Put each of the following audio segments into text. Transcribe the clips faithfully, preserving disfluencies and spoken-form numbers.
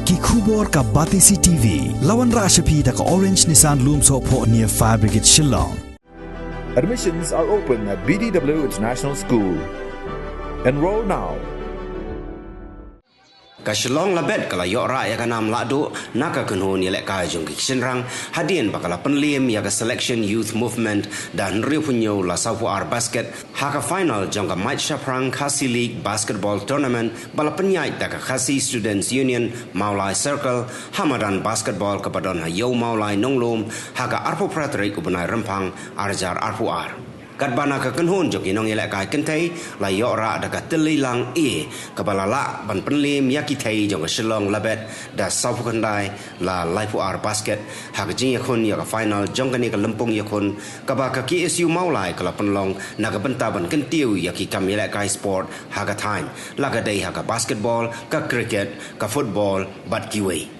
Ki khubor ka Batesi T V. La wanrah sha phi da ka Orange Nissan Lumsohphoh near Fire Brigade Shillong. Admissions are open at B D W International School. Enroll now. Ka Shillong Labet ka la ïoh rah ïa ka nam lahduh na ka kynhun ïalehkai jong ki shynrang hadien ba ka la pynliem ïa ka Selection Youth Movement da hynriewphew la sawphew ar basket ha ka final jong ka Mait Shaphrang Khasi League Basketball Tournament ba la pynïaid da ka Khasi Students Union Mawlai Circle ha madan basketball kaba don ha Ïew Mawlai Nonglum ha ka arphew phra tarik u bnai Rymphang arhajar arphew ar. Katba na ka kynhun jong ki nongïalehkai kynthei la ïoh rah da ka Tylli Lang A kaba la lah ban pynliem ïa ki thei jong ka Shillong Labet da sawphew khyndai la laiphew ar basket ha ka jingïakhun ïa ka final jong kane ka lympung ïakhun kaba ka K S U Mawlai ka la pynlong na ka bynta ban kyntiew ïa ki kam ïalehkai sport ha ka thaiñ, la ka dei ha ka basketball, ka cricket, ka football bad kiwei.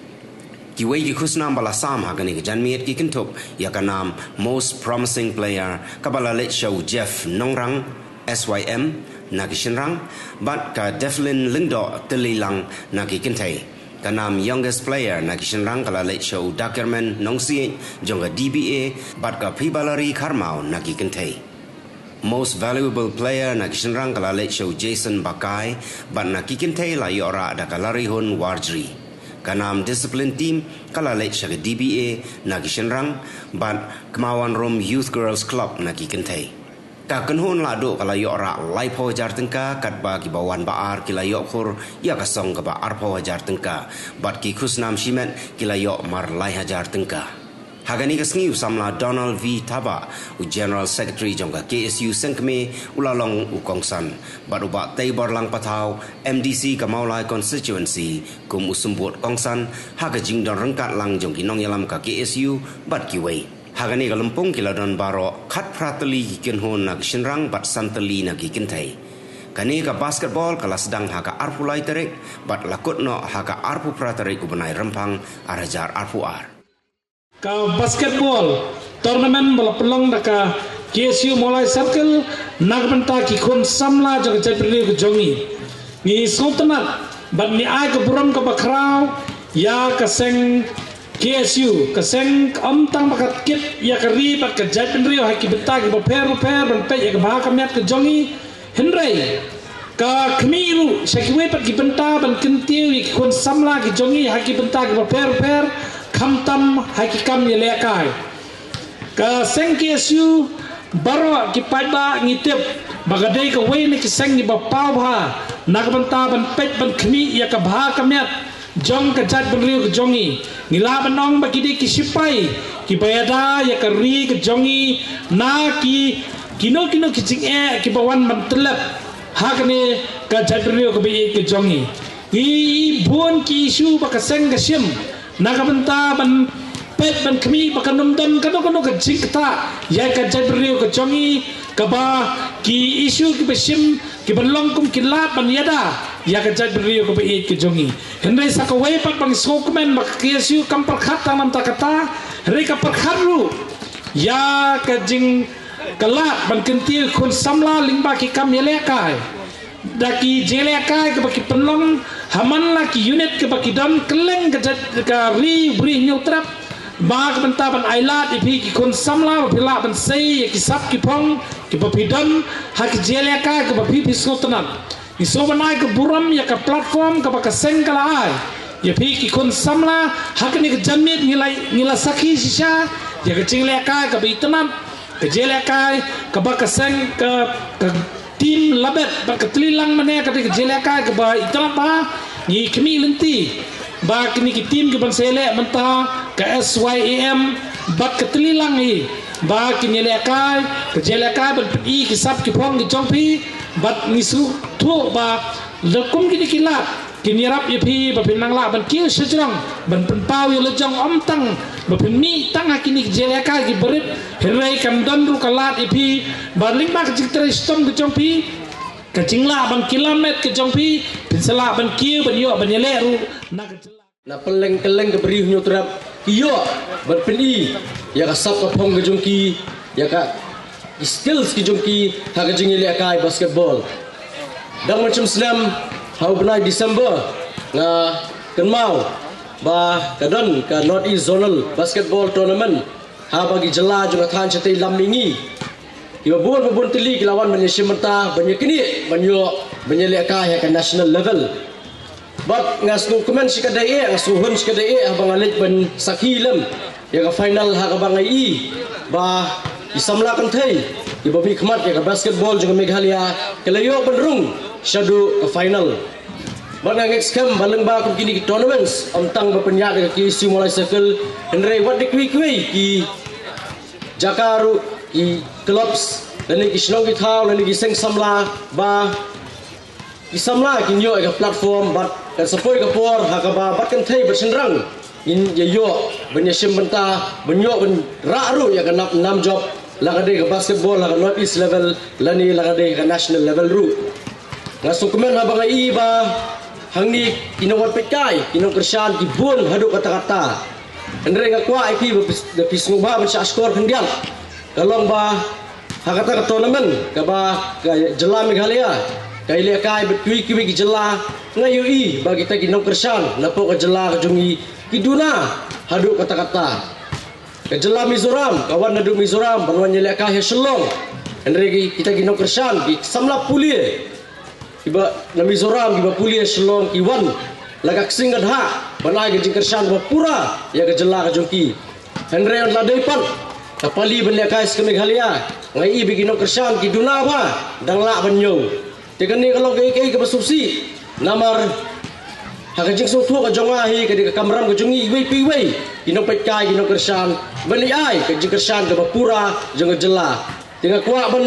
Kiwei ki khusnam ba la sam ha kane ka janmiet ki kynthup ïa ka nam Most Promising Player kaba la leit sha u Jeff Nongrang, S Y M, na ki shynrang, bad ka Devlin Lyngdoh, Tylli Lang, na ki kynthei. Ka nam Youngest Player na ki shynrang ka la leit sha u Dakerman Nongsiej jong ka D B A bad ka Phibalari Kharmaw na ki kynthei. Most Valuable Player na ki shynrang ka la leit sha u Jason Bakai bad na ki kynthei la ïoh rah da ka Larihun Warjri. Ka nam Discipline Team ka la leit sha ka D B A na ki shynrang bad Kmawanrum Youth Girls Club na ki kynthei. Ka kynhun lahduh ka la ïoh rah laiphew hajar tyngka katba kiba wan ba ar ki la ïoh khur ïa ka song kaba arphew hajar tyngka bad ki khusnam shimet ki la ïoh mar lai hajar tyngka. Ha kane ka sngi u samla Donald V Thabah, u General Secretary jong ka K S U Sengkmie, u la long u kongsan bad u Bah Teiborlang Pathaw, M D C ka Mawlai Constituency, kum u symbud kongsan ha ka jingdon ryngkat lang jong ki nongïalam ka K S U bad kiwei. Ha kane ka lympung ki la don baroh khatphra tylli ki kynhun na ki shynrang bad san tylli na ki kynthei. Kane ka basketball ka la sdang ha ka arphew lai tarik bad la kut noh ha ka arphew phra tarik u bnai Rymphang arhajar arphew ar. Ka basketball tournament ba la pynlong da ka K S U Mawlai Circle na ka bynta ki khun samla jong ka jaitbynriew ka jong ngi. Ngi sngewtynnat bad ngi ai ka burom kaba khraw ïa ka seng K S U, ka seng ym tang ba ka kit ïa ka ri bad ka jaitbynriew ha ki bynta kiba pher bapher ban peit ïa ka bha ka miat ka jong ngi. Hynrei ka khmih ruh sha kiwei pat ki bynta ban kyntiew ïa ki khun samla ki jong ngi ha ki bynta kiba pher bapher, khamtam ha ki kam ïalehkai. Ka seng K S U baroh ki paidbah ngi tip ba ka dei kawei na ki seng kiba paw bha na ka bynta ban peit ban khmih ïa ka bha ka miat jong ka jaitbynriew ka jong ngi. Ngi lah ban ong ba ki dei ki shipai kiba ïada ïa ka ri ka jong ngi na ki kino kino ki jingeh kiba wan ban tyllep ha kane ka jaitbynriew kaba ïeit ka jong ngi. Ngi bun ki issue ba ka seng ka shim na ka bynta ban peit ban khmih ba kan ym don kano kano ka jingktah ïa ka jaitbynriew ka jong ngi, kaba ki issue kiba shim kiban long kum ki lad ban ïada ïa ka jaitbynriew kaba ïeit ka jong ngi. Hynrei sa kawei pat ba ngi sngewkmen ba ka K S U kam pyrkhat tang namar kata, hynrei ka pyrkhat ruh ïa ka jing ka lad ban kyntiew khun samla lyngba ki kam ïalehkai da ki jingïalehkai kaba ki pynlong ha man la ki unit kaba ki don kylleng ka jait ka ri Bri Hynñiewtrep. Ba ka bynta ban ai lad ïa phi ki khun samla ba phi lah ban sei ïa ki sap ki phong kiba phi don ha ki jingïalehkai kaba phi phi sngewtynnat. Ngi sngewbha ban ai ka burom ïa ka platform kaba ka seng ka la ai ïa phi ki khun samla ha kane ka janmiet. Ngi la ngi la sakhi shisha ïa ka jingïalehkai kaba itynnat, ka jingïalehkai kaba ka seng ka ka team Labet bad ka Tylli Lang mane ka dei ka jingïalehkai kaba itynnat bha. Ngi khmih lynti ba kine ki team kiban sa ïaleh mynta ka S Y A M bad ka Tylli Lang hi ba kin ïalehkai ka jingïalehkai ban pyni ki sap ki phong ki jong phi. Bad ngi sngewthuh ba da kum kine ki lad kin ïarap ïa phi ba phin nang lah ban kiew shajrong ban pynpaw ïa la jong, ym tang ba phin mih tang ha kine ki jingïalehkai kiba rit, hynrei kan don ruh ka lad ïa phi ba lyngba ka jingtrei shitom ka jong phi, ka jinglah ban kylla met ka jong phi, phin sa lah ban kiew ban ïoh ban ïaleh ruh na ka jylla. Na pylleng kylleng ka Bri Hynñiewtrep ki ïoh ban pyni ïa ka sap ka phong ka jong ki, ïa ka ki skills ki jong ki ha ka jingïalehkai basketball. Dang ban shim snem ha u bnai December nga kynmaw ba ka don ka North East Zonal Basketball Tournament ha ba ki jylla jong ka thaiñ shatei lam mihngi. Kiba bun ba bun tylli ki la wan ban ïashim bynta, ban ïaknieh, ban ïoh, ban ïalehkai ha ka national level. Bad nga sngewkmen shikatdei eh, nga sngewhun shikatdei eh haba nga leit ban sakhi lem ïa ka final ha kaba nga ïohi ba ki samla kynthei kiba mihkhmat ïa ka basketball jong ka Meghalaya ki la ïoh ban rung shaduh ka final. Bad nga ngeit skhem ba lyngba kum kine ki tournaments, ym tang ba pynïaid da ka K S U Mawlai Circle, hynrei wat da kiwei kiwei ki jaka ruh, ki clubs, lane ki shnong ki thaw, lane ki seng samla, ba ki samla kin ïoh ïa ka platform, bad kan sa poi ka por ha kaba bad kynthei bad shynrang kin ïa ïoh ban ïashim bynta, ban ïoh ban rah ruh ïa ka nam, nam jop, la ka dei ka basketball ha ka North East level, lane la ka dei ka national level ruh. Nga sngewkmen haba nga ïohi ba hangne ki nongwan peitkai, ki nongkyrshan ki bun haduh katta katta. Hynrei nga kwah ïa phi ba phi, ba phi sngewbha ban shah shkor khyndiat. Ka long ba ha kata ka tournament kaba ka jylla Meghalaya ka ïalehkai bad kiwei kiwei ki jylla, nga ïohi ba kita ki nongkyrshan napoh ka jylla ka jong ngi ki duna haduh katta katta. Ka jylla Mizoram ka wan naduh Mizoram ban wan ïalehkai ha Shillong. Hynrei ki, kita ki nongkyrshan, ki samla pule kiba na Mizoram kiba pule ha Shillong ki wan la ka ksing ka dhah ban ai ka jingkyrshan ba pura ïa ka jylla ka jong ki. Hynrei ynda la dei pat ka pali ban lehkai sha ka Meghalaya, nga ïohi ba ki nongkyrshan ki duna bha, dang lah ban ñiew. Te kane ka long kaei kaei kaba sngewsih. Namar ha ka jingsngewthuh ka jong nga hi, ka dei ka kamram ka jong ngi iwei pa iwei, ki nongpeitkai, ki nongkyrshan, ban leit ai ka jingkyrshan kaba pura jong ka jylla. Te nga kwah ban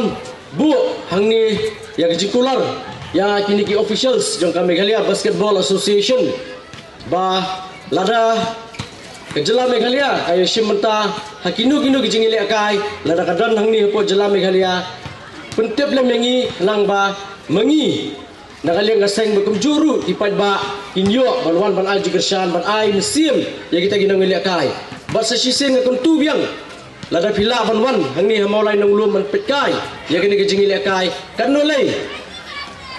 buh hangne ïa ka jingkular ïa kine ki officials jong ka Meghalaya Basketball Association, ba lada ka jylla Meghalaya ka ïashim bynta ha kino kino ki jingïalehkai, lada ka don hangne hapoh jylla Meghalaya, pyntip lem ïa ngi, khnang ba ma ngi na ka liang ka seng bad kumjuh ruh ki paidbah kin ïoh ban wan ban ai jingkyrshan, ban ai mynsiem ïa kita ki nongïalehkai. Bad sa shisien nga kyntu biang, lada phi lah ban wan hangne ha Mawlai Nonglum ban peitkai ïa kane ka jingïalehkai, katno lei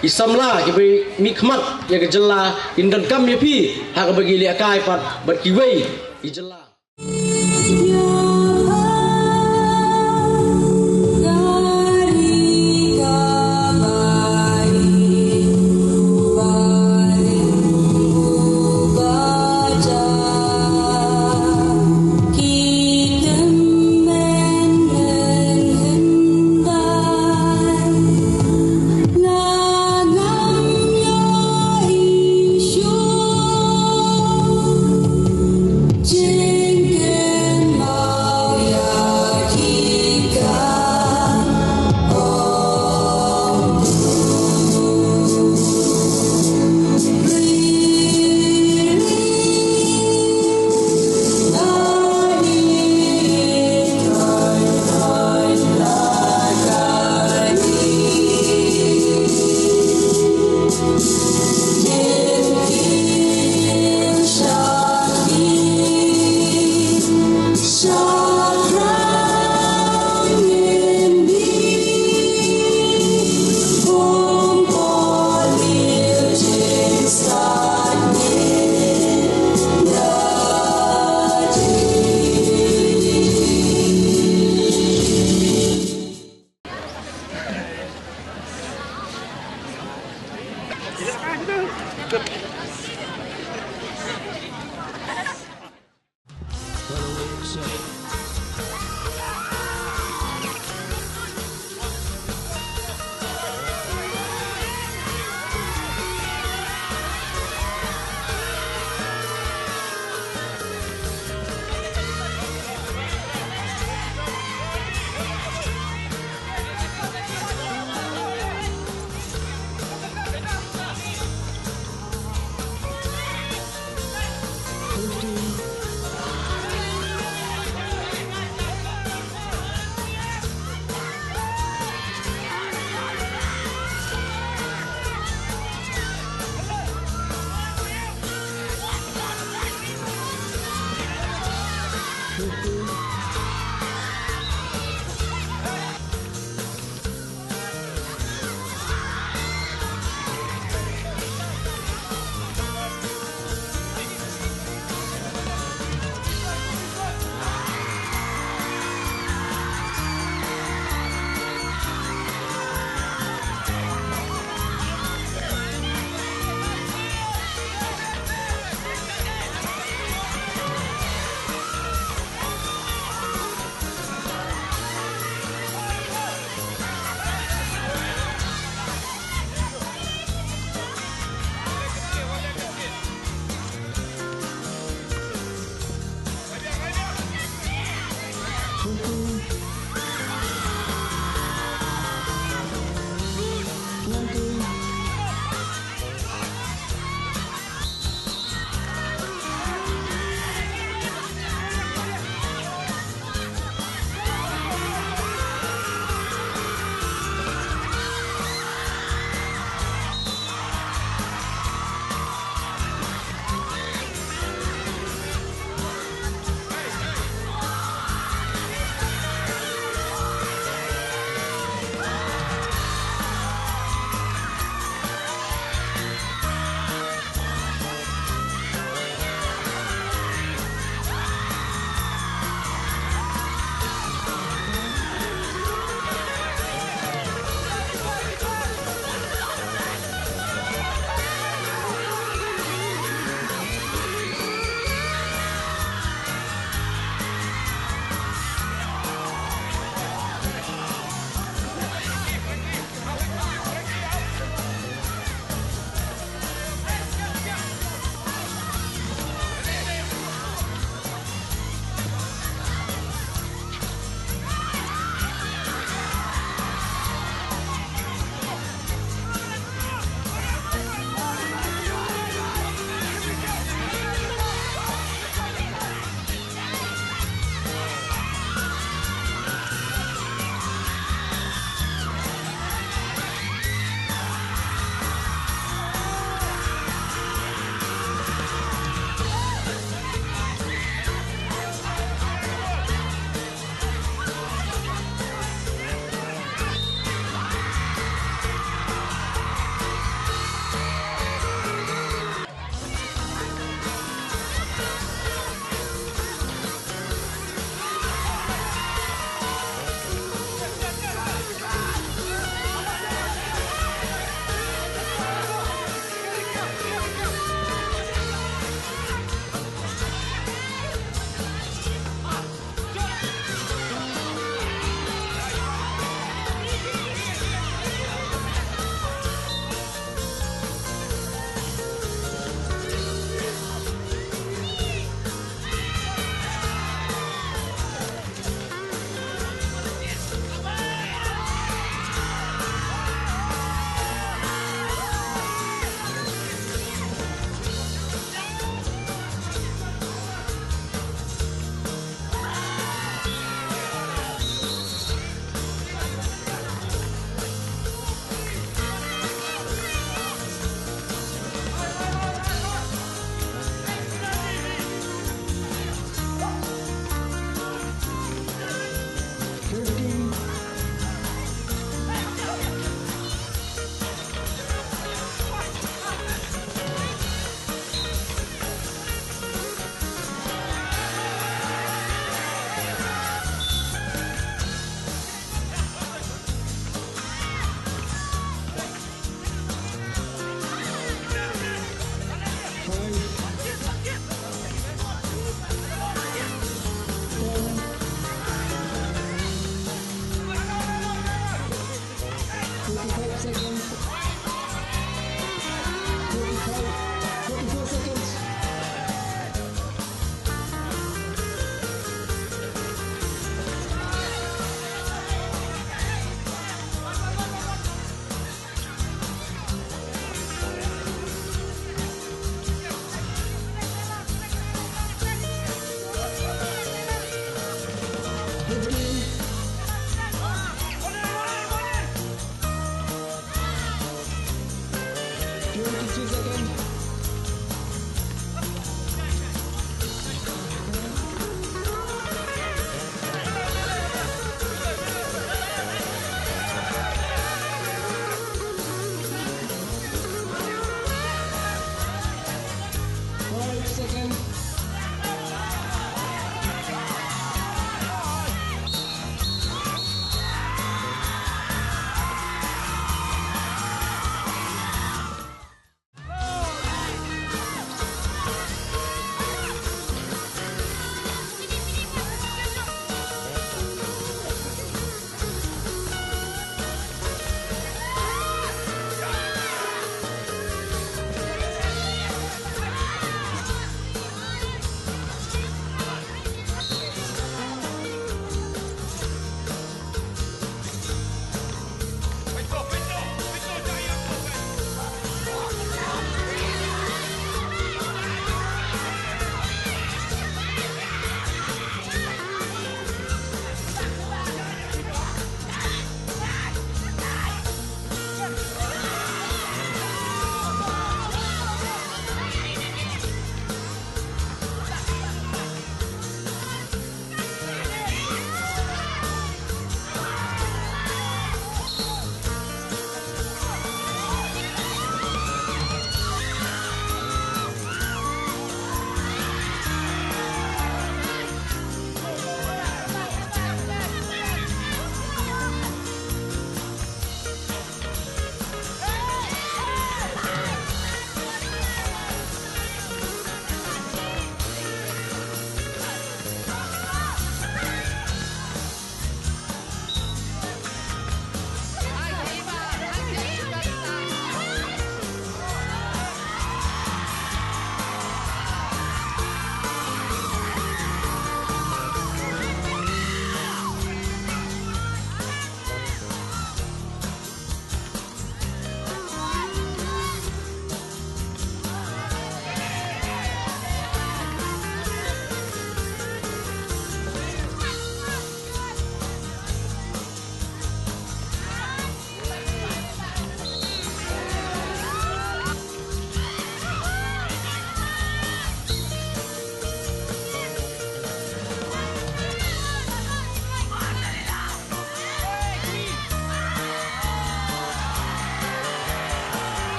ki samla kiba mihkhmat ïa ka jylla kin donkam ïa phi ha kaba ki lehkai pat bad kiwei ki jylla.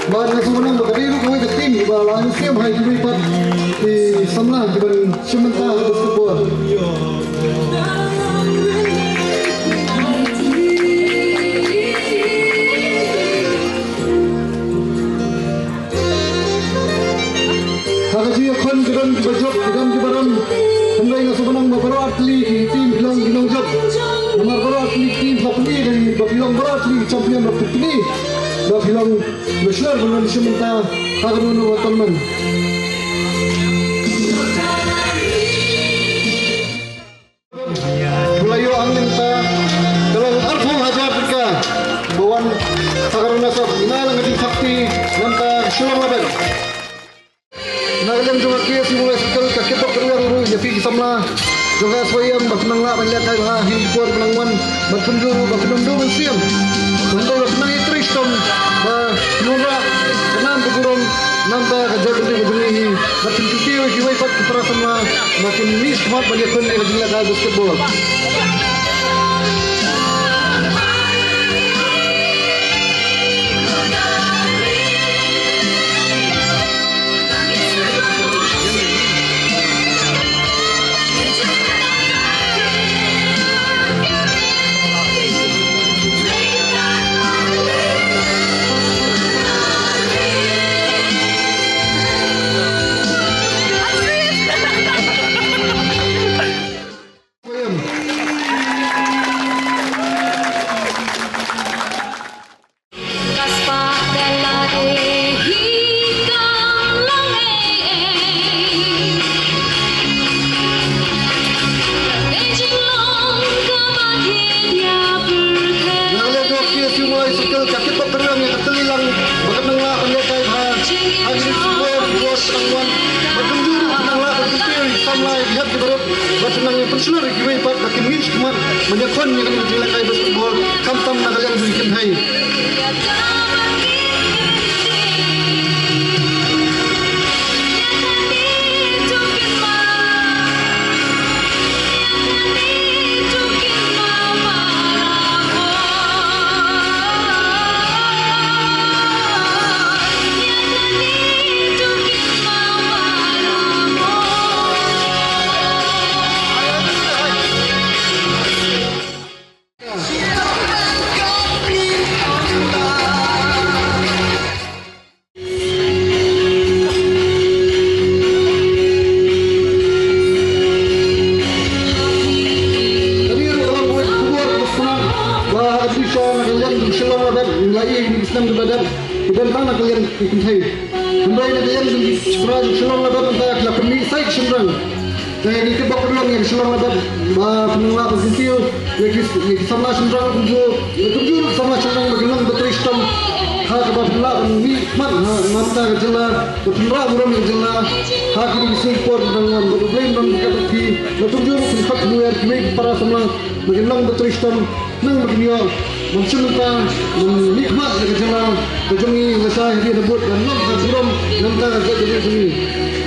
Bad nga sngewbha ba ka dei ruh kawei ka team ba la ïoh siem ha kiwei pat ki samla kiban shim bynta ha basketball. Ha ka jingïakhun ki don kiba jop, ki don kiba rem. Hynrei nga sngewbha ba baroh artylli ki team ki long ki nongjop. Namar baroh artylli ki team hap pyni ba ki long baroh artylli ki champion ba pyni ba ki long ba shlur ban wan shim bynta ha kano kano ka tournament. Ba la ïoh ang mynta ka long arphew hajar tyngka ba wan ha ka runa sop. Ïa la ka jingthap kti namar ka shu long laban. Na ka liang jong ka K S U Mawlai Circle ka kitbok ka runa ruh ïa phi ki samla jong ka S Y M ba phin nang lah ban lehkai bha ha kine ki por ba nang wan, bad kumjuh ruh ba phin ym duh ban siem. Hynrei ba phin nang ïatrei shitom ba phin wanrah ka nam ka burom namar ka jaitbynriew ka jong ngi hi, bad phin kyntiew ïa kiwei pat ki para samla ba kin mih khmat ban ïakhun ïa ka jinglehkai basketball. Na ka liang jong ka K S U Mawlai Circle ka kitbok ka runa ïa ka tylli lang ba kan nang lah ban lehkai bha ha kine ki por ki por ba nang wan, bad kumjuh ruh kan nang lah ban kyntiew ïa ki samla ïa ki hep ki baroh ba kan nang pynshlur ïa kiwei pat ba kin mih khmat ban ïakhun ïa kane ka jinglehkai basketball. Khamtam na ka liang jong ki kynthei. Ba ha ka dri sha na ka liang jong Shillong Laban, la ïohi ïa ki snem kiba dep, ki don tang na ka liang ki kynthei. Hynrei na ka liang jong ki shipara jong Shillong Laban mynta ki la pynmih sa ïa ki shynrang. Te ngi tip ba ka liang ïa ka Shillong Laban ba pynlong ba kyntiew ïa ki, ïa ki samla shynrang kumjuh, kumjuh ruh ki samla shynrang ba kin long ba trei shitom. Ha kaba pynlah ban mih khmat ha namar ka jylla, ba pynrah burom ïa ka jylla ha kine ki sngi por ba dang wan, ba U Blei un don ryngkat bad ki, ba kumjuh ruh pynkhot pynwer kiwei ki para samla ba kin long ba trei shitom. Nang ba kin ïoh ban shim bynta, ban mih khmat ïa ka jylla ka jong ngi, lashai hadien habud, ban long ka burom na bynta ka jaitbynriew jong ngi.